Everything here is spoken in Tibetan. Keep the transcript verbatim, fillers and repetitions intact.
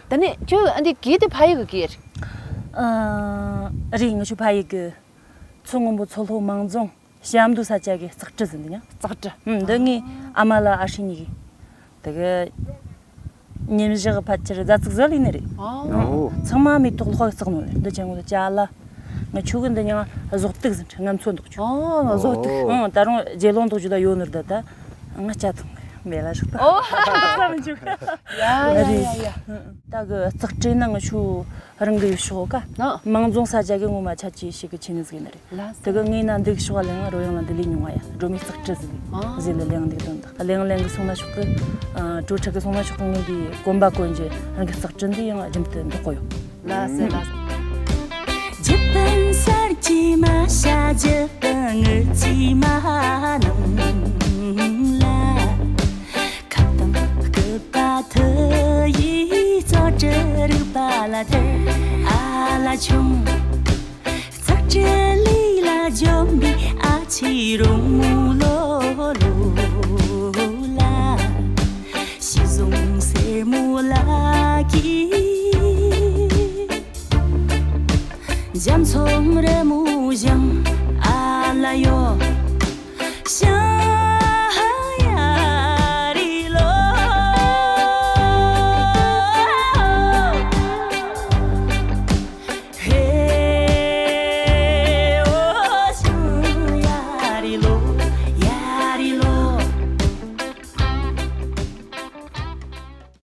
ད་ནི་ཁྱོད་ཨ་འདི་གི་དེ་ཕ་ཡུལ་གི་གི་རེད། ཨ། རེད། ང་ཆུ་ཕ་ཡུལ་གི་མཚོ་སྔོན་པོ་མཚོ་ལྷོ་མང་རྫོང་བྱམས་མདོ་ས་ཆ་གི་ཙག་ཁྲི་ཟིན་འདི་ཉ། ཙག་ཁྲི། ཨུམ། འདི་ངའི་ཨ་མ་ལ་ཨ་ཧྲི་གཉིས་ཀྱི། དེ་གི་ཉིན་ཞག་ཕལ་ཆེར་གཟའ་ཙིག་གཟའ་ལི་ནི་རེད། ཨོ། ཚང་མ་མེ་ཏོག་ལྷོག་བརྩེགས་ནོ་རེད། འདི་ཅན་གོ་ཅ་ལ། ང་ཆུ་གི་འདི་ཉ་བཟོ་གཏུག་ཟིན་ཁྲི་ང་མཚོ་འདུག་ཆུ། ཨོ། བཟོ་གཏུག་ཨོ། ད་རུང་རྗེ་ལོང་འདུག་ཆུ་ད་ཡོད་ནོར་ད་ད། ང་ཅ་དང་མེ་ལ་ཞིག་ད། ཨོ། བསམ་ཆུ། ཡ་ཡ་ཡ་ཡ། ད་གི་ཙག་ཁྲི་ན་ང་ཆུ་རང་གི་ཡུལ་ཤོག་ག། ཨ། མང་རྫོང་ས་ཆ་གི་ངོ་མ་ཆ་ཅི་ཞིག་གི་ཆི་ནི་ཟིན་ནི་རེད། ལ་དེ་གི་ངའི་ན་འདུག་ཤོག་ལེང་རོ་ཡང་ལ་འདི་ལི་ཉུང་བ་ཡ་སྒྲོ་མི་ཙག་ཁྲི་ཟིན། ཨ། ཟིན་ལ་ལེང་འདུག་དོན་དག་ལེང་ལེང་གི་སོང་ན་ཤོག་གི། ཨ། གྲོ་ཁྲ་གི་སོང་ན་ཤོག་གི་ངའི་གི་གོམ་པ་གོན་རྗེས་རང་གི་ཙག་ཁྲི་འདི་ཡང་རྒྱུན་དུ་འདུག་གོ་ཡོད། ལ་སེ་ལ་སེ། འཇིག་རྟེན་གསར་བརྗེ་མ་བྱ་འཇིག་རྟེན་ངུ་བྱེད་མ་ནང་ལ། ཁ་དང་སྐུད་པ་ཐུ་ཡིས་རྩོལ་གྲི་རུས་པ་ལ་ཐེར། ཨ་ལ་ཆུང་། ཙག་ཁྲི་ལི་ལ་འཇོམས་པའི་ཨ་ཕྱི་རོང་མོ་ལོ་ལོ་ལ། ཤི་ཟུང་སེར་མོ་ལ་ཀི། འཇམ་ཚོང་རི་མོ་བཞིན་ཨ་ལ་ཡོ། ཤང་